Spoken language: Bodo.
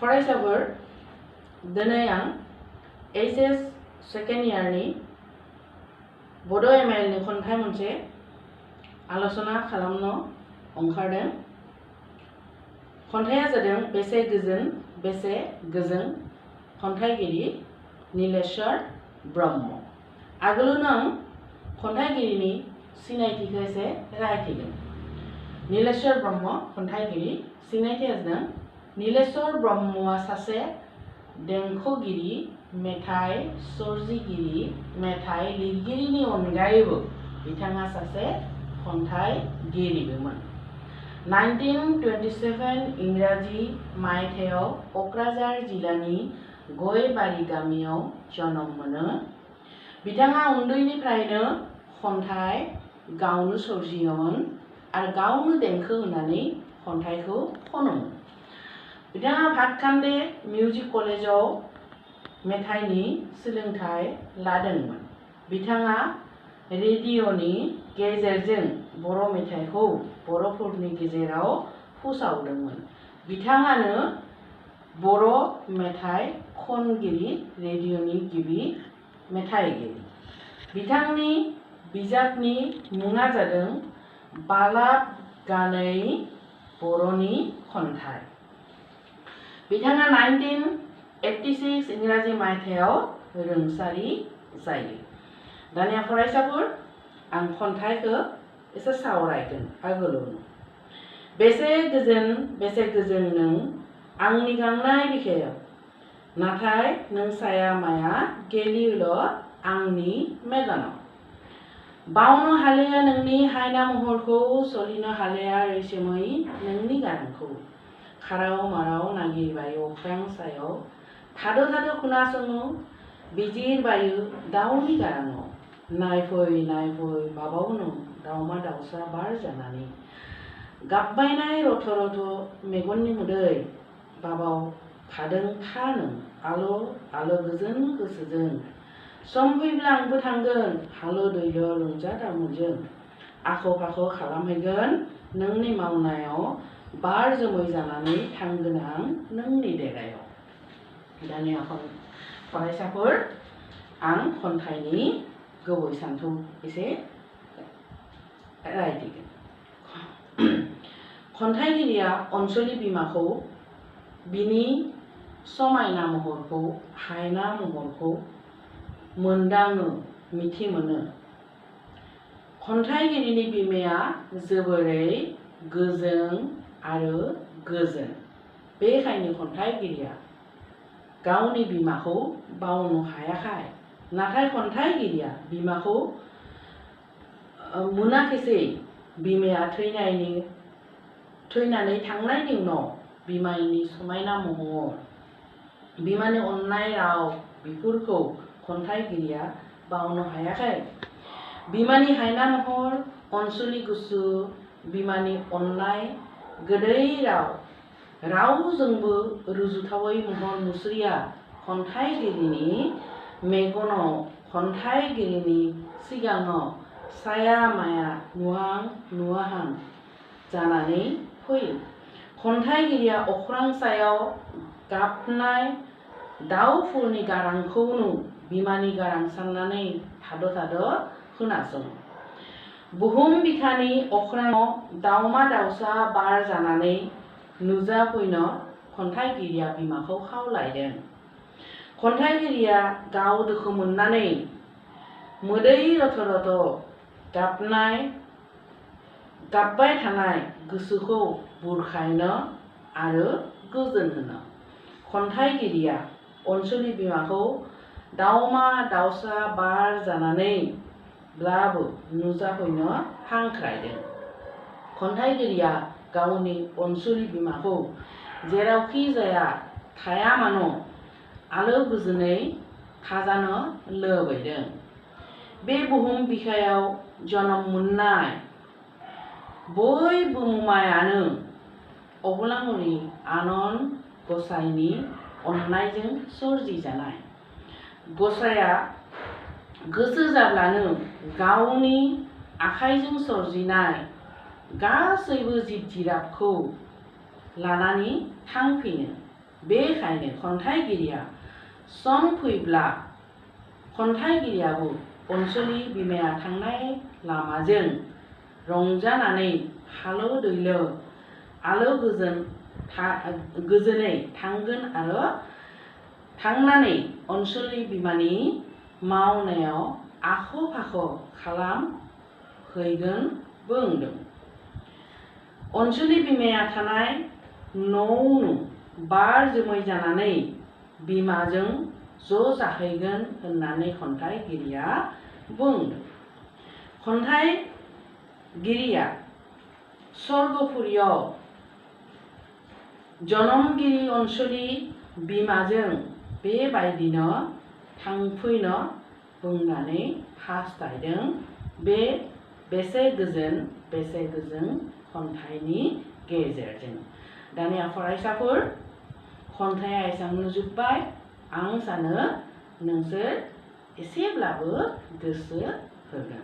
फरायसाफोर दिनै आं HS सेकेन्ड इयारनि बड' MIL नि खन्थाइ मोनसे आलोचना खालामनो ओंखारदों। खन्थाइया जादों बेसे गोजोन बेसे गोजों, खन्थाइगिरि नीलेश्वर ब्रह्म। आगोलावनो आं खन्थाइगिरिनि सिनायथिखौ एसे रायथिगोन। नीलेश्वर ब्रह्म खन्थाइगिरि सिनायथिया जादों नीलेश्वर ब्रह्मआ सासे देंखोगिरि, मेथाइ सोरजिगिरि, मेथाइ लिरगिरिनि अनगायैबो बिथाङा सासे खन्थाइगिरिबोमोन। 1927 इंराजि मायथाइयाव क'क्राझार जिल्लानि गयबारि गामियाव जोनोम मोनो। बिथाङा उन्दैनिफ्रायनो खन्थाइ गावनो सोरजियोमोन आरो गावनो देंखो होनानै खन्थाइखौ खनोमोन। बिथाङा भातखान्दे मिउजिक कलेजाव मेथाइनि सोलोंथाइ लादोंमोन। बिथाङा रेडिअ'नि गेजेरजों बर' मेथाइखौ बर'फोरनि गेजेराव फोसावदोंमोन। बिथाङानो बर' मेथाइ खनगिरि, रेडिअ'नि गिबि मेथाइगिरि। बिथांनि बिजाबनि मुङा जादों बालाब गानै बर'नि खन्थाइ। बिथाङा 1986 इंराजि मायथाइयाव रुंसारि जायो। दानिया फरायसाफोर आं खन्थाइखौ एसे सावरायगोन आगोलावनो। बेसे गोजों नों आंनि गांनाय बिखायाव, नाथाय नों साया माया गेलेयोल' आंनि मेगनाव। बावनो हालिया नोंनि हायना महरखौ, सलिनो हालिया रैसुमै नोंनि गारांखौ। खाराव माराव नागिरबायो अख्रां सायाव, थाद' थाद' खोनासङो बिजिरबायो दाउनि गाराङाव। नायफै बाबाव नों दाउमा दाउसा बार जानानै, गाबबायनाय रथ' रथ' मेगननि मोदै। बाबाव थादों था नों आलो गोजोन गोसोजों। सम फैब्ला आंबो थांगोन हालो दैलो रंजादामुजों। आख' फाख' खालामहैगोन नोंनि मावनायाव, बार जोमै जानानै थांगोन आं नोंनि देरायाव। दानिया फरायसाफोर आं खन्थाइनि गुबै सान्थौ एसे रायथिगोन। खन्थाइगिरिया अनसुलि बिमाखौ बिनि समायना महरखौ, हायना महरखौ मोनदाङो, मिथि मोनो। खन्थाइगिरिनि बिमाया जोबोरै गोजों आरो गोजोन। बेखायनो खन्थाइगिरिया गावनि बिमाखौ बावनो हायाखै। नाथाय खन्थाइगिरिया बिमाखौ मोनाखिसै। बिमाया थैनानै थांनायनि उनाव बिमानि समायना महर, बिमानि अननाय राव बेफोरखौ खन्थाइगिरिया बावनो हायाखै। बिमानि हायना महर, अनसुलि गुसु, बिमानि अननाय गोदै राव, रावजोंबो रुजुथावै महर मुस्रिया खन्थाइगिरिनि मेगनाव, खन्थाइगिरिनि सिगाङाव साया माया नुहां जानानै फैयो। खन्थाइगिरिया अख्रां सायाव गाबनाय दाउफोरनि गारांखौनो बिमानि गारां साननानै थाद' थाद' खोनासङो। बुहुम बिखानि अख्राङाव दाउमा दाउसा बार जानानै नुजाफैनो खन्थाइगिरिया बिमाखौ खावलायदों। खन्थाइगिरिया गाव दुखु मोननानै मोदै रथ' रथ' गाबबाय थानाय गोसोखौ बुरखायनो आरो गोजोन होनो खन्थाइगिरिया अनसुलि बिमाखौ दाउमा दाउसा बार जानानैब्लाबो नुजाफैनो हांख्रायदों। खन्थाइगिरिया गावनि अनसुलि बिमाखौ जेरावखि जाया थाया मानो आलो गोजोनै थाजानो लुबैदों। बे बुहुम बिखायाव जोनोम मोननाय बयबो मुवायानो अबंलावरि आनान गसाइनि अननायजों सोरजिजानाय। गसाइया गोसो जाब्लानो गावनि आखाइजों सोरजिनाय गासैबो जिब जिरादखौ लानानै थांफिनो। बेखायनो खन्थाइगिरिया सम फैब्ला खन्थाइगिरियाबो अनसुलि बिमाया थांनाय लामाजों रंजानानै हालो दैलो आलो गोजोनै थांगोन आरो थांनानै अनसुलि बिमानि मावनायाव आख' फाख' खालामहैगोन बुंदों। अनसुलि बिमाया थानाय न'आवनो बार जोमै जानानै बिमाजों ज' जाहैगोन होननानै खन्थाइगिरिया बुंदों। खन्थाइगिरिया सर्गपुरियाव जोनोमगिरि अनसुलि बिमाजों बेबायदिनो थांफैनो बुंनानै हास्थायदों। बे बेसे गोजोन खन्थाइनि गेजेरजों। दानिया फरायसाफोर खन्थाइया एसेबांनो जोब्बाय। आं सानो नोंसोर एसेब्लाबो गोसो होगोन।